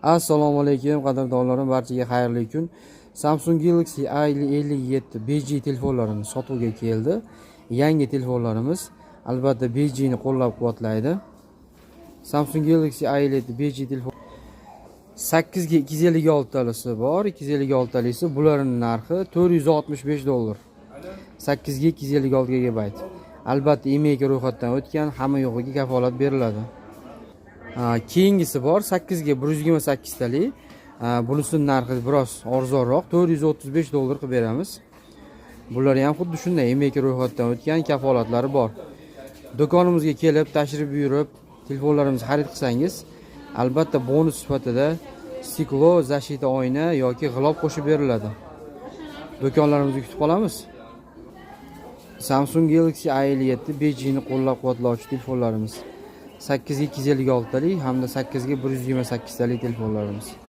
Assalomu alaykum, qadrdonlarim, barchaga xayrli kun. Samsung Galaxy A57 5G telefonlarimiz sotuvga keldi. Yangi telefonlarimiz albatta 5G ni qo'llab-quvvatlaydi. Samsung Galaxy A57 5G telefon 8 ga 256 talisi bor, 256 talisi, bularning narxi 465 dollar. 8 ga 256 gigabayt. Albatta IMEI ro'yxatdan o'tgan, hamma yo'g'iga kafolat beriladi. Keyingisi bor 8 ga 128 talik. Bunisini narxi biroz arzonroq, 435 dollar qilib beramiz. Bular ham xuddi shunday IMEI ro'yxatdan o'tgan, kafolatlari bor. Do'konimizga kelib, tashrif buyurib, telefonlarimizni xarid qilsangiz, albatta bonus sifatida стекло, защита oyna yoki g'ilof qo'shib beriladi. Do'konlarimizga kutib qolamiz. Samsung Galaxy A57 5G ni qo'llab-quvvatlovchi telefonlarimiz. 8 ga 256 talik hamda 8 ga 128 talik telefonlarimiz.